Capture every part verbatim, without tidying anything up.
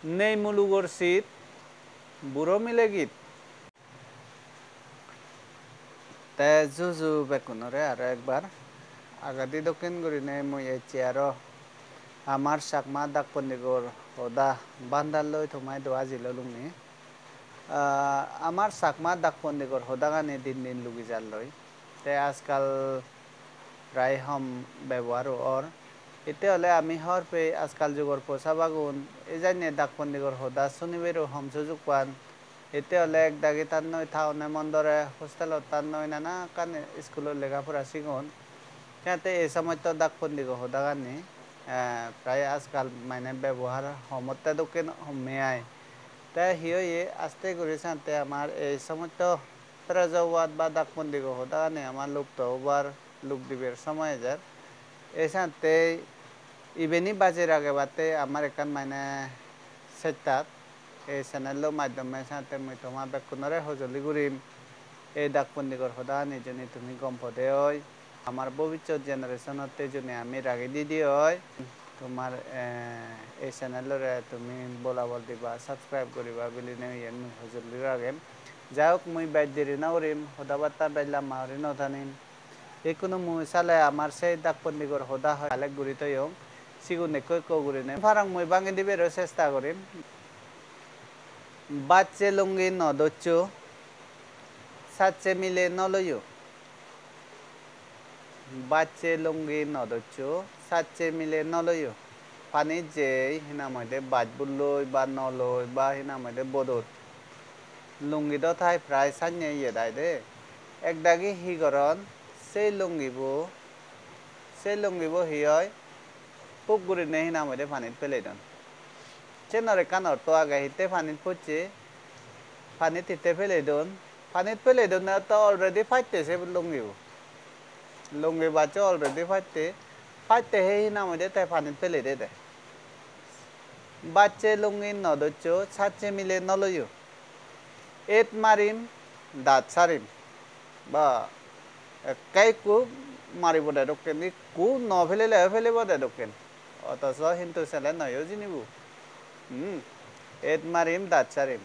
Nei mulugor sit, buro mile git. Te juju bekkunore aro ekbar. Agedi dokken gurinei mui ecche aro amar Chakma dak pondigor hoda bandar loi tomaidu ajil olungi. Ah, amar Chakma dak pondigor hodagani din din lugi jalloi. Te ajkal prai hom bebohar or. Hitte hole ami hobor pei ajkal jugor posabagun ejanye dak pondigor hoda sunibereyo hom sujug pan. Hitte hole ek dagi tannoi town-e mondore, hostelot tannoi nana ekkan iskulot lega pora sigon. Te ei somosto dak pondigor hodagani, eh, prai ajkal mane bebohar homotte dokken homme ai. Te hi oye, aste guri sante amar ei somosto prajawad ba dak pondigor hodagani amar lupto obar, lup dibar somoy ejer. Ei sante ibeni bajei ragebatte amar ekkan mane sesta, ei channel-o maddome sante mui toma bekkunore hojoli gurim. Ei dak pondigor hodagani jeni tumi gom pode oi, amar bobissot generation-otte jeni ami ragei didi oi. Tomar, eh, ei channel-ore tumi bolabol diba, subscribe guriba bilinei iyen mui hojoli ragem. Jai hok, mui bej deri no gurim, hoda batta bej lamba guri no tanim. Ikkunu mui sale amar sei dak pondigor hoda hoi collect guri toyong, sigun ekko ekko gurinei parong mui bangi dibero chesta gurim. Bacche lungi no doccho, sacche mile no loyo. Bacche lungi no doccho, sacche mile no loyo. Panit jei, hi nang hoide, baj bulloi ba noloi ba hi nang hoide bodot. Lungi do thai prai sanye iyet ai de. Ek dagi hi goron, sei lungibo, sei lungibo hi oi, puk gurinei hi nang hoide panit pelei don. Senor ekkan orto age, hitte panit pocche, panit hitte pelei don. Panit pelei donne to already patte se lungibo. Lungi bacche already patte, patte he hi nang hoide te panit pelei de de. Bacche lungi no doccho, sacche mile no loyo. Et marim, dat sarim. Ba, ekke ikku maribode dokken, ikku no pelele pelebode dokken. Otoso hintu sele noyo jinibo. Hmm. Et marim, dat sarim.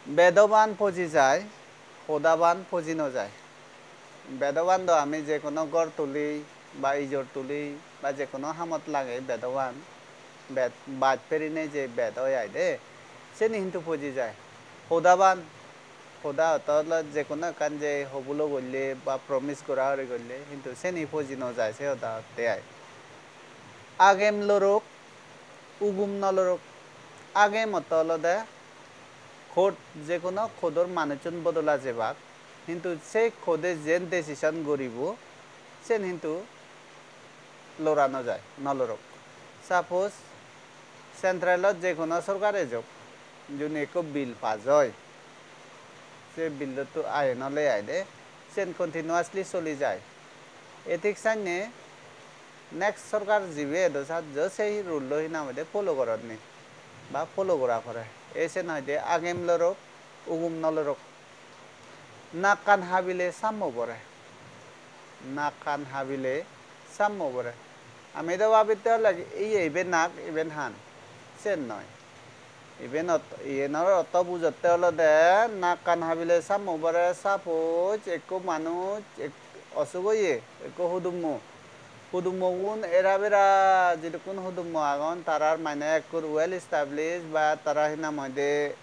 Bedoban poji jai, hodaban poji no jai. Bedoban do ami je kono ghor tuli ba ijor tuli ba je kono hamot lage bedoban, bed, baj perinei je bed oi ai de, seni hintu poji jai. Hodaban, hoda oto olo je kono ekkan je hobulo golle ba promise gora gori golle, hintu seni poji no jai, se hoda otte ai. Agem lorok, ugum no lorok. Agem otte olode court, je kono court-or manuchun bodola jebak, hintu sei court-e jen decision guribo, sen hintu lora no jai, no lorok. Suppose central-ot je kono sorkar ejok, juni ekko bill pass oi, se bill-otto ain ole ai de, sen continuously soli jai. E thik senne next sorkar jibe edo sajjo sei rule-lo hi nang hoide follow goron ni ba follow gora pore. E sen hoide agem lorok, ugum no lorok. Nakkan habile sammo bore. Nakkan habile sammo bore. Ami do babitte ole iye ibe nak, iben han. Sen noi. Iben ot-, iyenor otto bujotte olode nakkan habile sammo bore, suppose ekko manuj ek-, osuk oye, ekko hudummo. Hudummogun era bera jidukkun hudummo agon, tarar mane ekkur well established ba tara hi nang hoide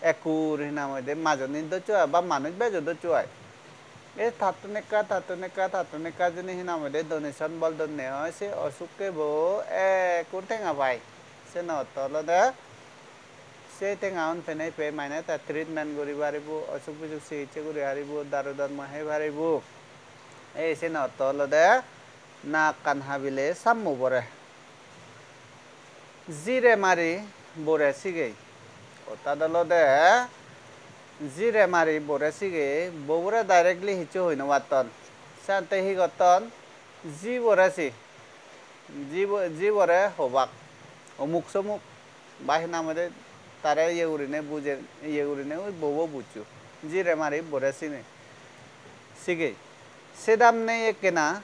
ekkur hi nang hoide majoni doccho ai ba manuj bejo doccho ai. E tattun ekka, tattun ekka, tattun ekka jeni hi nang hoide donation bol donne oi, se osukkebo ekkur tenga pai. Seno otto olode se tengaun penei pei mane te treatment guri paribo, osuk bisuk sikitse guri paribo, daru dormo hei paribo. Ei seno otto olode nakkan habile sammo bore. Jire mari bore sigei. Ottat olode jire mari bore sigei, bobore directly hissu hoi no patton. Sante hi gotton? Jibore si, jibo-, jibore hobak, omuk somuk, ba hi nang hoide tare iye gurine buje, iye gurine ui bobo bujjo, jire mari bore sine, sigei. Sedam nei ekkena,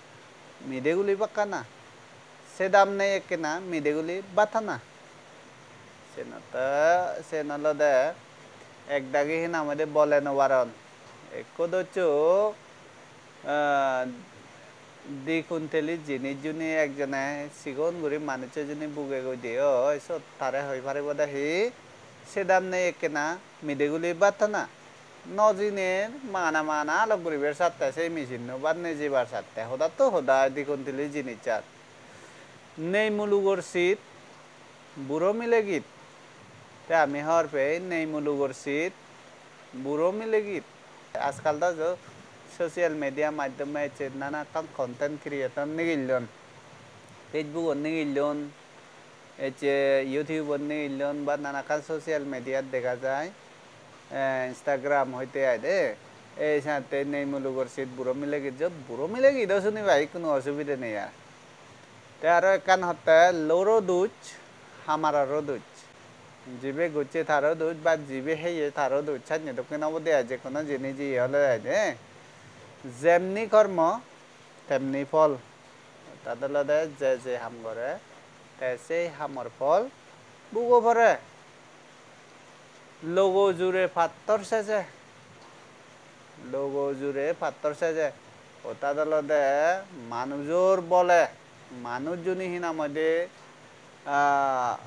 mide guli bakkana. Sedam nei ekkena, mide guli battana. Senotte, sen olode ek dagi hi nang hoide bole no paron. Ekko doccho, ah, di kunteli jinis juni ekjone sigon guri manuccho juni buge goi de oi, sot tare hoi paribo de hi? Sedam nei ekkena mideguli bhat hana. No jiner magana magana alok guribar satte, sei machine-no bhat nejebar satte. Hodatto hodai di kunteli jinissan. Nei mulugor sit, buro mile git. Te ami hobor pei nei mulugor sit, buro mile git. Ajkal do jo social media maddhome ecche nana ekkan content creator nigillon, Facebook-ot nigillon, ecche YouTube-ot nigillon ba nana ekkan social media-t dega jai. Eh, Instagram hoite ai de. Ei senotte nei mulugor sit buro mile git jo, buro mile git o suniba, ikkunu osubide nei ar. Te aro ekkan hotte loro duj, hamaroro duj. Jibe gocche taro duj ba jibe heye taro duj, sanne dokken obode ai, je hono jinis iye ole ai de. Jemni kormo, temni phol. Ortat olode je je ham gore, te sei hamor phol bugo pore. Logo jure pattor seje. Logo jure pattor seje. Ortat olode manujor bole, manuj juni hi nang hoide, ah,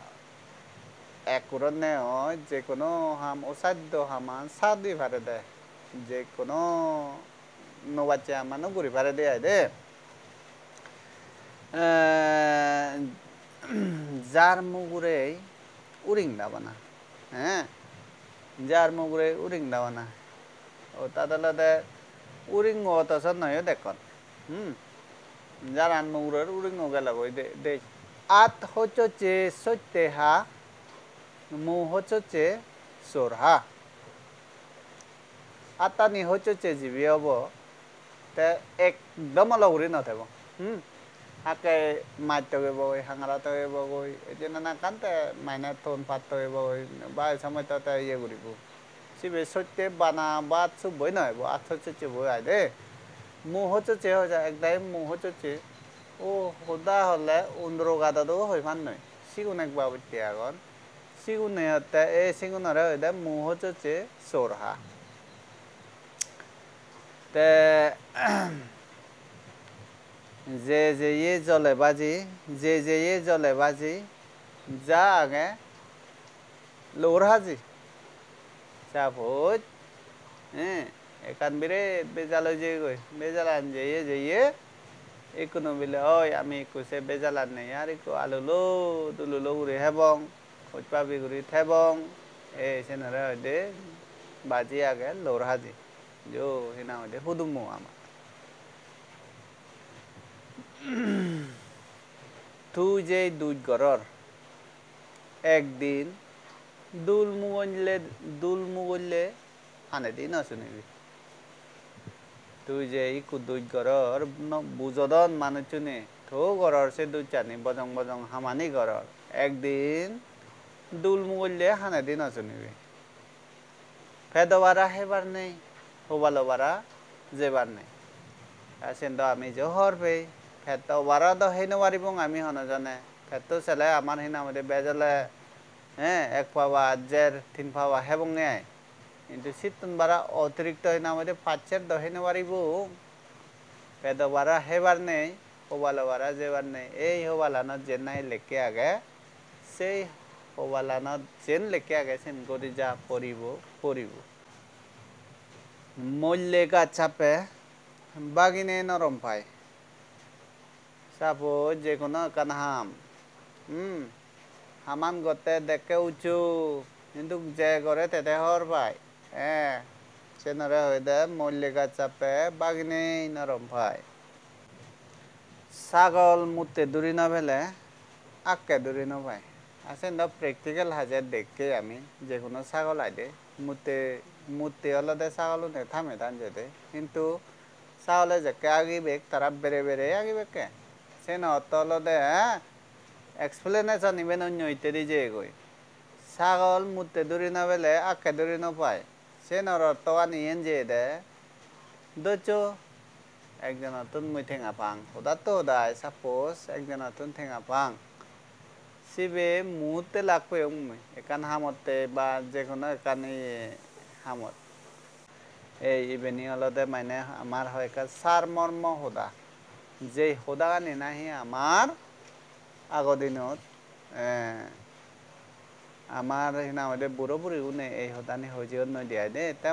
ekkurot nei oi, je hono ham, osaddo haman sadi pare de. Je hono no bacche haman o guri pare de ai de. Eh, jar mugurei uring dabana. He? Jar mugurei uring dabana. Ortat olode uringo otoso noyo dekkon. Hmm. Jaran muguror uringo gelo goi de, de. At hocchoche sotte ha, mu hocchoche sor ha. Attani hocchoche jibe obo, te ekdom olo guri no thebo. Hmm? Hakke maj togebo goi, hangara togebo goi, ei je nana ekkan te mane ton pat togebo goi, ba ei somoy to te iye guribo. Sibe sotte bana bat subboi no ebo, at hocchoche boi ai de. Mu hocchoche hoja, ekdagi mu hocchoche. O hoda hole undro gado do hoi pan noi. Sigun ek babotte agon. Sigune hotte, e sigunore hoide mu hocchoche sor ha. Te je jeye jole baji, je jeye jole baji, ja age lor haji. Suppose, eh, ekkan biret bejal oi jeyegoi, bejalan jeye jeye, ikkunu bile, "Oi, ami ikku se bejalan nei, ar ikku alulo dululo guri hebong." Hojpabi guri thebong, ei senore hoide baji age lor haji. Jo, hi nang hoide hudummo ama. Tui jei duj goror, ekdin dul mugolle, dul mugolle hanedi no sunibi. Tui je ikku duj goror, no, bujodon manuchchune, to goror se dujchani, bojong bojong hamani goror. Ekdin dul mugolle hanedi no sunibi. Pedo bara hebar nei, hobalo bara jebar nei. Te sen do ami je hor pei, petto bara do hei no paribong ami hono jone. Petto sele amar hi nang hoide bej ole, he, ek pawa jer, tin pawa hebonge ai. Hintu sittun bara otirikto hi nang hoide paccher do hei no paribong. Pedo bara hebar nei, hobalo bara jebar nei. Ei hobalanot jen nahi lekke age, sei hobalanot jen lekke age sen godi ja poribo, poribo. Molle gaj sappe bagine norom pai. Suppose je hono ekkan ham, hmm, haman gotte dekke ucchu, hintu je gore tede hor pai. Eh, senore hoide molle gaj sappe baginei norom pai. Sagol mutte duri no pele akke duri no pai. Ar sen do practical haje dekke ami, je hono sagol aide mutte, mutte olode sagolune thame than jede. Hintu sagole jekke agibek, tara bere bere agibekke. Seno ortho olode, eh, explanation iben onyo hittedi jeyegoi. Sagol mutte duri no pele akke duri no pai. Senor orthogan iyen jeyede, doccho, ekjonottun mui tenga pang. Hodatto hodai, suppose ekjonottun tenga pang. Sibe muhutte lak peyong mui, ekkan hamotte ba je hono ekkan iye hamot. Ei ibeni olode mane amar hoi ekkan sarmormo hoda. Jei hodagani nahi amar ago dinot, eh, amar hi nang hoide buro burigune ei hodani hoi jeyonnoi de ai de. Te